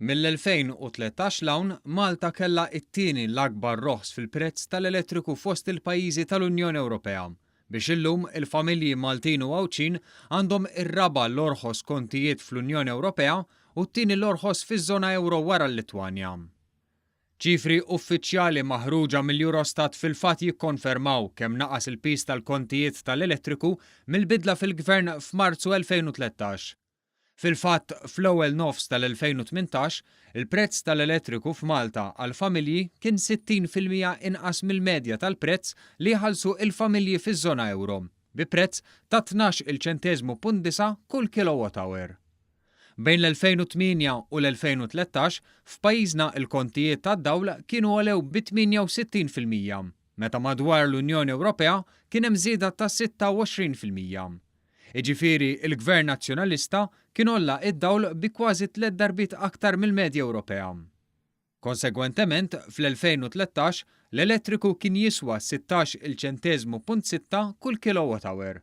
Mill-2013 'l hawn, Malta kellha t-tieni l-akbar roħs fil-prezz tal-elettriku fost il-pajjiżi tal-Unjoni Ewropea, biex illum il-familji Maltin u Għawdxin għandhom ir-raba' l-orħos kontijiet fl-Unjoni Ewropea u t-tieni l-orħos fiż-żona ewro wara l-Litwanja. Ċifri uffiċjali maħruġa mill-Eurostat fil-fatt jikkonfermaw kemm naqas il-piż tal-kontijiet tal-elettriku mill-bidla fil-Gvern f'Marzu 2013. Fil-fatt, fl-ewwel nofs tal-2018, il-prezz tal-elettriku f'Malta għall-familji kien 60% inqas mill-medja tal-prezz li jħallsu il-familji fiż-żona ewro, bi prezz ta' 12-il ċenteżmu punt disa' kull kilowatt hour. Bejn l-2008 u l-2013, f'pajjiżna l-kontijiet tad-dawl kienu għolew bi 68%, meta madwar l-Unjoni Ewropea kien hemm żieda ta' 26%. Jiġifieri l-Gvern Nazzjonalista kien għolla d-dawl bi kważi tlett darbiet aktar mill-medja Ewropea. Konsegwentement, fl-2013, l-elettriku kien jiswa 16-il ċenteżmu punt sitta kull kilowatt hour.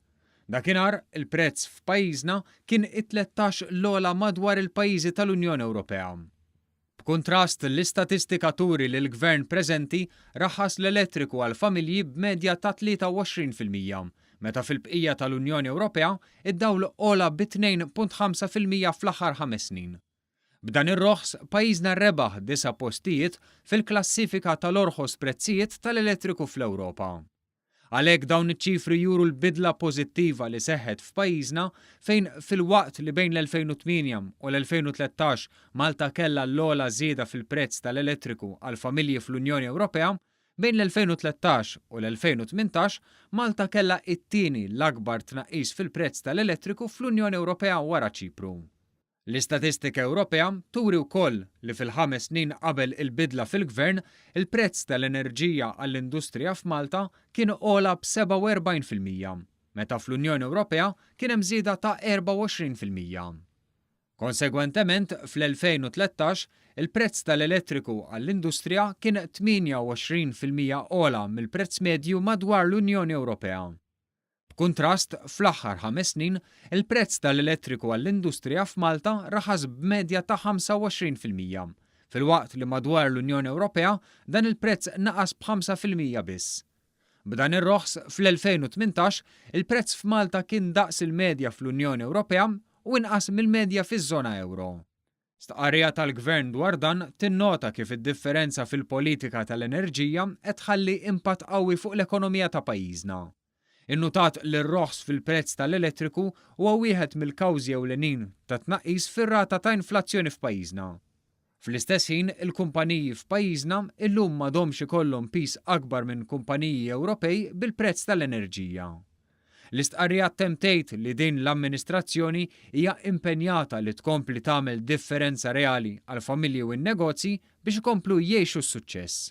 Dakinhar, il-prezz f'pajjiżna kien it-tlettax l-ogħla madwar il-pajjiżi tal-Unjoni Ewropea. B'kuntrast, l-istatistika turi li l-Gvern preżenti raħħas l-elettriku għall-familji b'medja ta' 23%, meta fil-bqija tal-Unjoni Ewropea, id-dawl ogħla bi 2.5% fl-aħħar ħames snin. B'dan ir-roħs, pajjiżna rebaħ disa' postijiet fil-klassifika tal-orħos prezzijiet tal-elettriku fl-Ewropa. Għalhekk dawn iċ-ċifri juru l-bidla pożittiva li seħħet f'pajjiżna fejn filwaqt li bejn l-2008 u l-2013 Malta kellha l-ogħla żieda fil-prezz tal-elettriku għall-familji fl-Unjoni Ewropea, bejn l-2013 u l-2018 Malta kellha t-tieni l-akbar tnaqqis fil-prezz tal-elettriku fl-Unjoni Ewropea wara Ċipru. L-istatistika Ewropea turi wkoll li fil-ħames snin qabel il-bidla fil-Gvern, il-prezz tal-enerġija għall-industrija f'Malta kien ogħla b'47%, meta fl-Unjoni Ewropea kien hemm żieda ta' 24%. Konsegwentement, fl-2013, il-prezz tal-elettriku għall-industrija kien 28% ogħla mill-prezz medju madwar l-Unjoni Ewropea. B'kuntrast, fl-aħħar ħames snin, il-prezz tal-elettriku għall-industrija f'Malta raħas b'medja ta' 25%, filwaqt li madwar l-Unjoni Ewropea dan il-prezz naqas b'5% biss. B'dan ir-roħs, fl-2018, il-prezz f'Malta kien daqs il-medja fl-Unjoni Ewropea u inqas mill-medja fiż-żona ewro. Stqarrija tal-Gvern dwar dan tinnota kif id-differenza fil-politika tal-enerġija qed tħalli impatt qawwi fuq l-ekonomija ta' pajjiżna. Innutat li r-roħs fil-prezz tal-elettriku huwa wieħed mill-kawżi ewlenin tat-tnaqqis fir-rata ta' inflazzjoni f'pajjiżna. Fl-istess ħin, il-kumpaniji f'pajjiżna illum m'għadhomx ikollhom piż akbar minn kumpaniji Ewropej bil-prezz tal-enerġija. L-istqarrija ttemm tgħid li din l-amministrazzjoni hija impenjata li tkompli tagħmel differenza reali għall-familji u n-negozji biex ikomplu jgħixu s-suċċess.